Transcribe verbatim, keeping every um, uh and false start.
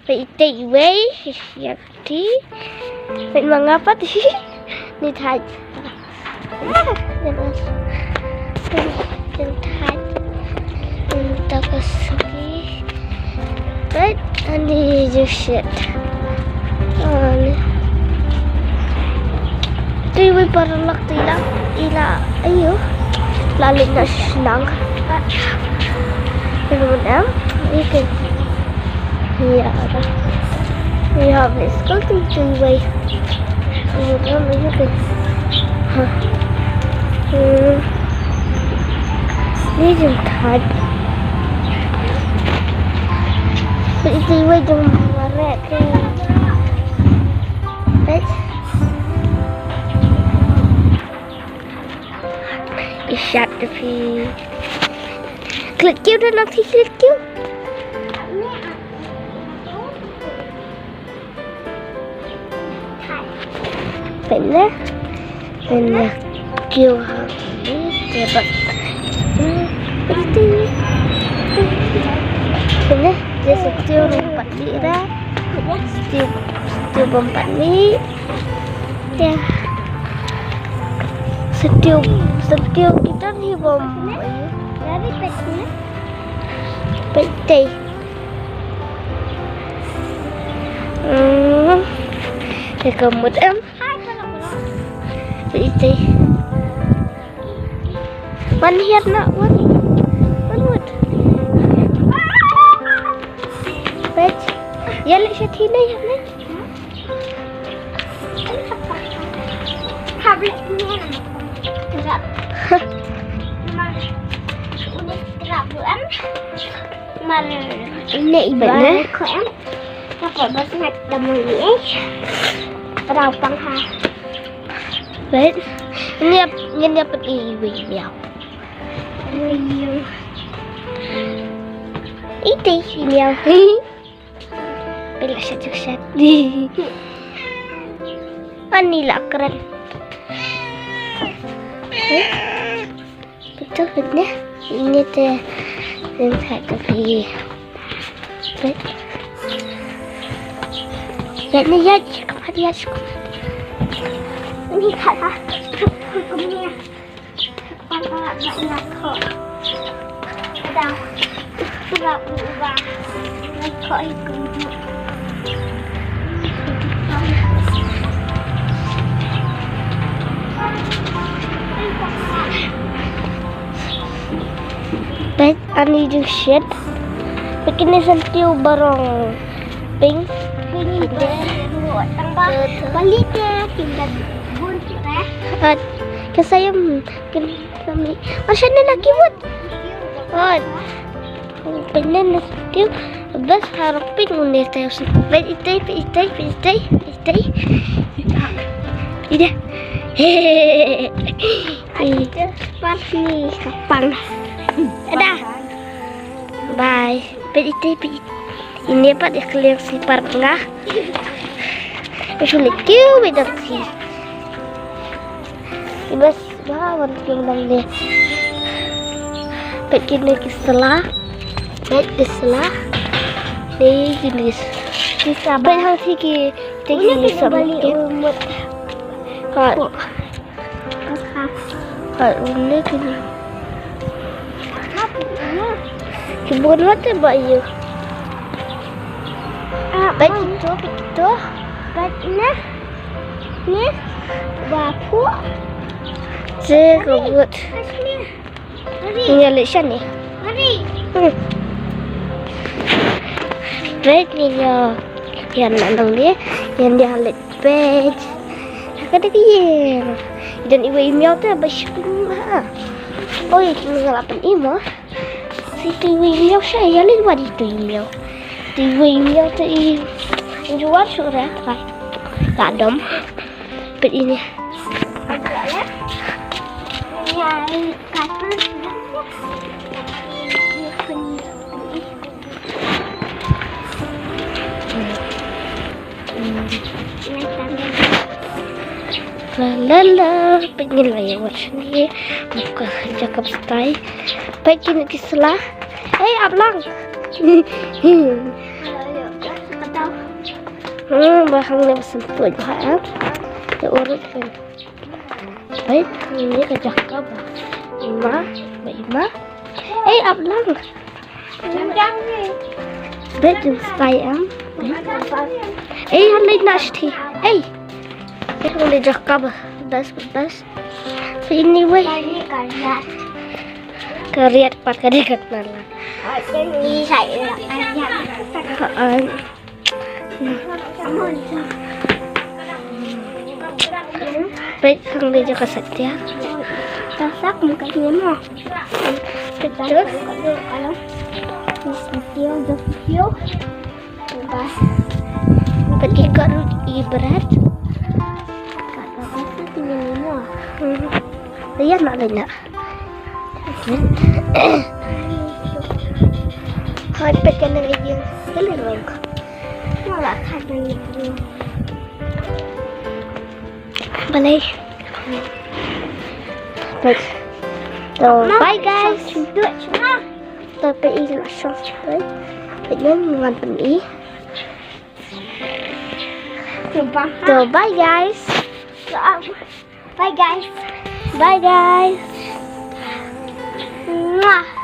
Peit iwei ïa kti. Peit ma nga pat. Ni thait. Ni thait. Ni thait. Peit ani ju shet. Ani. Te iwei paralok te i la, i la, ayo. La leit na shnong. Iwei em, iwei. Ïa. Ïa, bad skul te iwei. Iwei em, iwei. Ha. Hmm. Ni jingkhat. Te iwei jingmareh. Peit. Isyat te phi. Klet kiew da nang phi klet kiew. Peit ne. Peit ne. Kiew ha. Te bad. Peit ne. Te sa kiew ruh pat ni da. Kiew, kiew bym pat ni. Te. Sa kiew, sa kiew kita ni bom. Peit te. Hmm. Te ka mut em. Peit te. Wan hiar na, wan. Wan, wan. Peit. Ïa leit sha thylliej, ïa leit. Habis ni. Terap. Mar. Udah terap bukan. Mar. Ini ibarat ko em. Apa bas nak temu ni? Terapang ha. Peit. Ini ap-, ini apa iwei miaw. Iti miaw. Peit la shet shet. Ani la kren. Betul kan ya? Ini te. Ini satu lagi. Ya, ni ya, cukup ya, cukup. Ini kata. Cukup ni. Peit ani ju shet. Peit kine san kiew barong pink. Pink. Bali te, pink. Bun te. At, ka sayem, kin, kami. Masya ni laki buat. At. Peit ne na kiew. Bas harap pink une te. Peit ite, peit ite, peit ite, peit ite. Ite. Hehehe. Ite. Pas ni kapang. Ada. Bye. Peit ite, peit ite. Ine pat ïa ka liang slipar nga. Ïa shu leit kiew beit dang shi. Ïa bas ba wan kiew dang de. Peit kine ki sla. Peit ki sla. Peit kine ki sla. Peit hangta ki, ki sla. Ka. Ka une kini. Ki bun wat te ba ïa. Ba kito, ba kito. Ba ne. Ne. Ba pu. Te ka but. Ni ïa leit shane. Hmm. Peit ni ïa. Ïa na nang ni. Ïa ni ïa leit peit. Ka dei ka ïing. Don iwei i miaw te ba shipin ha. Oi, ki nga la pyn-i mo. Si tu iwei i miaw sha ïa leit wad i tu i miaw. Tu iwei i miaw te i. Jual shu re. La dom. Peit ini. La la la, peit ngi la ïa wad shane. Muka Jacob style. Peit kine ki sla. Hei, ap lang. Hmm, ba hangne ba sngewthuh bha em. Te urut kan. Peit, hangne ka jaka ba i Ma, ba i Ma. Ei, ap lang. Peit, jingstad em. Ei, hangne na shithi. Ei. Peit, hangne jaka ba best, best. Peit, anyway. Ka riat pat ka dei ka tnala. Ha, peit, hangne jaka satia. Tasak muka ni mo. Peit, peit, ika ruh i bret. Iya, nak lena. Hai, peit, kan lagi yang. Kalian orang. Malah kan ni. Balei. Peit. To, bye guys. To, peit, i la shong. Peit, ïa ngan pyn-i. To, bye guys. Bye guys. Bye guys. Mwah.